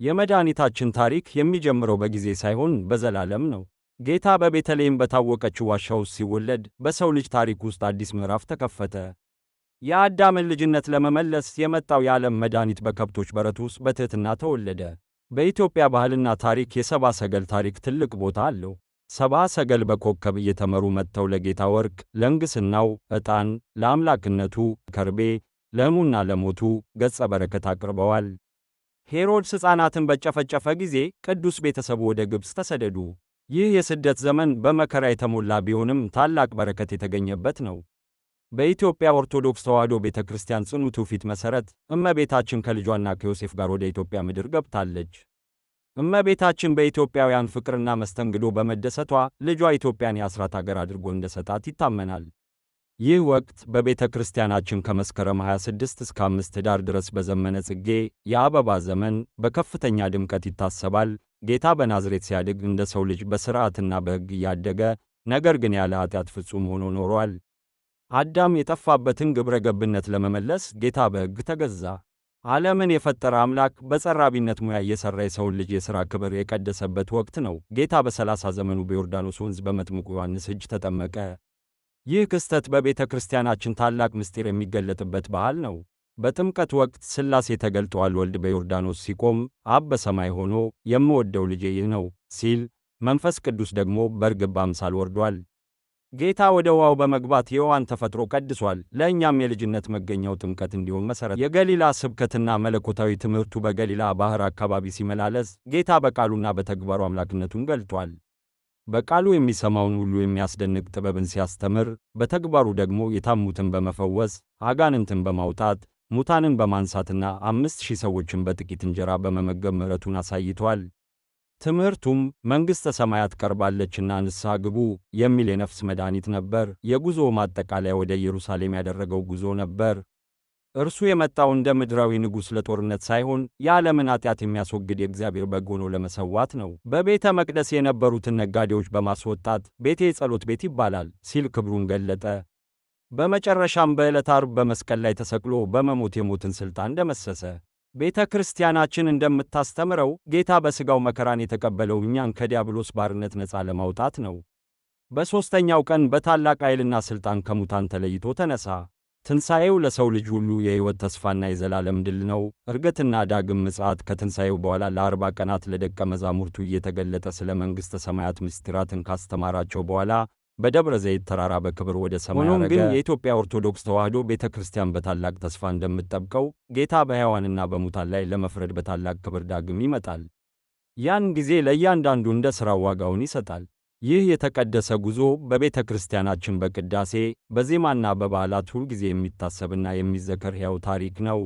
የመድኃኒታችን ታሪክ የሚጀምረው በጊዜ ሳይሆን በዘላለም ነው። ጌታ በቤተልሔም በታወቀችው ዋሻ ውስጥ ሲወለድ በሰው ልጅ ታሪክ ውስጥ አዲስ ምዕራፍ ተከፈተ። የአዳምን ልጅነት ለመመለስ የመጣው የዓለም መድኃኒት በከብቶች በረት ውስጥ በትሕትና ተወለደ። በኢትዮጵያ ባህልና ታሪክ የሰብአ ሰገል ታሪክ ትልቅ ቦታ አለው። ሰብአ ሰገል በኮከብ እየተመሩ መጥተው ለጌታ ወርቅ፣ ለንግሥናው ዕጣን፣ ለአምላክነቱ ከርቤ፣ ለሕሙና ለሞቱ ገጸ በረከት አቅርበዋል። ሄሮድስ ሕፃናትን በጨፈጨፈ ጊዜ ቅዱስ ቤተሰቡ ወደ ግብፅ ተሰደዱ። ይህ የስደት ዘመን በመከራ የተሞላ ቢሆንም ታላቅ በረከት የተገኘበት ነው። በኢትዮጵያ ኦርቶዶክስ ተዋሕዶ ቤተ ክርስቲያን ጽኑ ትውፊት መሠረት እመቤታችን ከልጇና ከዮሴፍ ጋር ወደ ኢትዮጵያ ምድር ገብታለች። እመቤታችን በኢትዮጵያውያን ፍቅርና መስተንግዶ በመደሰቷ ልጇ ኢትዮጵያን የአስራት አገር አድርጎ እንደሰጣት ይታመናል። ይህ ወቅት በቤተ ክርስቲያናችን ከመስከረም 26 እስከ 5 ኅዳር ድረስ በዘመነ ጽጌ የአበባ ዘመን በከፍተኛ ድምቀት ይታሰባል። ጌታ በናዝሬት ሲያድግ እንደ ሰው ልጅ በሥርዓትና በሕግ እያደገ ነገር ግን ያለ ኃጢአት ፍጹም ሆኖ ኖሯል። አዳም የጠፋበትን ግብረ ገብነት ለመመለስ ጌታ በሕግ ተገዛ። ዓለምን የፈጠረ አምላክ በጸራቢነት ሙያ እየሠራ የሰውን ልጅ የሥራ ክብር የቀደሰበት ወቅት ነው። ጌታ በ30 ዘመኑ በዮርዳኖስ ወንዝ በመጥምቁ ዮሐንስ እጅ ተጠመቀ። ይህ ክስተት በቤተ ክርስቲያናችን ታላቅ ምስጢር የሚገለጥበት በዓል ነው። በጥምቀት ወቅት ሥላሴ ተገልጠዋል። ወልድ በዮርዳኖስ ሲቆም አብ በሰማይ ሆኖ የምወደው ልጄ ይህ ነው ሲል፣ መንፈስ ቅዱስ ደግሞ በርግብ አምሳል ወርዷል። ጌታ ወደ ውሃው በመግባት የውሃን ተፈጥሮ ቀድሷል። ለእኛም የልጅነት መገኛው ጥምቀት እንዲሆን መሠረት። የገሊላ ስብከትና መለኮታዊ ትምህርቱ። በገሊላ ባሕር አካባቢ ሲመላለስ ጌታ በቃሉና በተግባሩ አምላክነቱን ገልጧል። በቃሉ የሚሰማውን ሁሉ የሚያስደንቅ ጥበብን ሲያስተምር፣ በተግባሩ ደግሞ የታሙትን በመፈወስ፣ አጋንንትን በማውጣት፣ ሙታንን በማንሳትና 5000 ሰዎችን በጥቂት እንጀራ በመመገብ ምሕረቱን አሳይቷል። ትምህርቱም መንግሥተ ሰማያት ቀርባለችና ንስሐ ግቡ የሚል የነፍስ መድኃኒት ነበር። የጉዞው ማጠቃለያ ወደ ኢየሩሳሌም ያደረገው ጉዞ ነበር። እርሱ የመጣው እንደ ምድራዊ ንጉሥ ለጦርነት ሳይሆን የዓለምን ኃጢአት የሚያስወግድ የእግዚአብሔር በግ ሆኖ ለመሰዋት ነው። በቤተ መቅደስ የነበሩትን ነጋዴዎች በማስወጣት ቤቴ የጸሎት ቤት ይባላል ሲል ክብሩን ገለጠ። በመጨረሻም በዕለተ ዓርብ በመስቀል ላይ ተሰቅሎ በመሞት የሞትን ሥልጣን ደመሰሰ። ቤተ ክርስቲያናችን እንደምታስተምረው ጌታ በሥጋው መከራን የተቀበለው እኛን ከዲያብሎስ ባርነት ነፃ ለማውጣት ነው። በሦስተኛው ቀን በታላቅ ኃይልና ሥልጣን ከሙታን ተለይቶ ተነሣ። ትንሣኤው ለሰው ልጅ ሁሉ የሕይወት ተስፋና የዘላለም ድል ነው። ዕርገትና ዳግም ምጽአት። ከትንሣኤው በኋላ ለ40 ቀናት ለደቀ መዛሙርቱ እየተገለጠ ስለ መንግሥተ ሰማያት ምስጢራትን ካስተማራቸው በኋላ በደብረ ዘይት ተራራ በክብር ወደ ሰማይ ሆኖም አረገ። ግን የኢትዮጵያ ኦርቶዶክስ ተዋሕዶ ቤተ ክርስቲያን በታላቅ ተስፋ እንደምትጠብቀው ጌታ በሕያዋንና በሙታን ላይ ለመፍረድ በታላቅ ክብር ዳግም ይመጣል። ያን ጊዜ ለእያንዳንዱ እንደ ሥራው ዋጋውን ይሰጣል። ይህ የተቀደሰ ጉዞ በቤተ ክርስቲያናችን በቅዳሴ፣ በዜማና በበዓላት ሁልጊዜ የሚታሰብና የሚዘከር ሕያው ታሪክ ነው።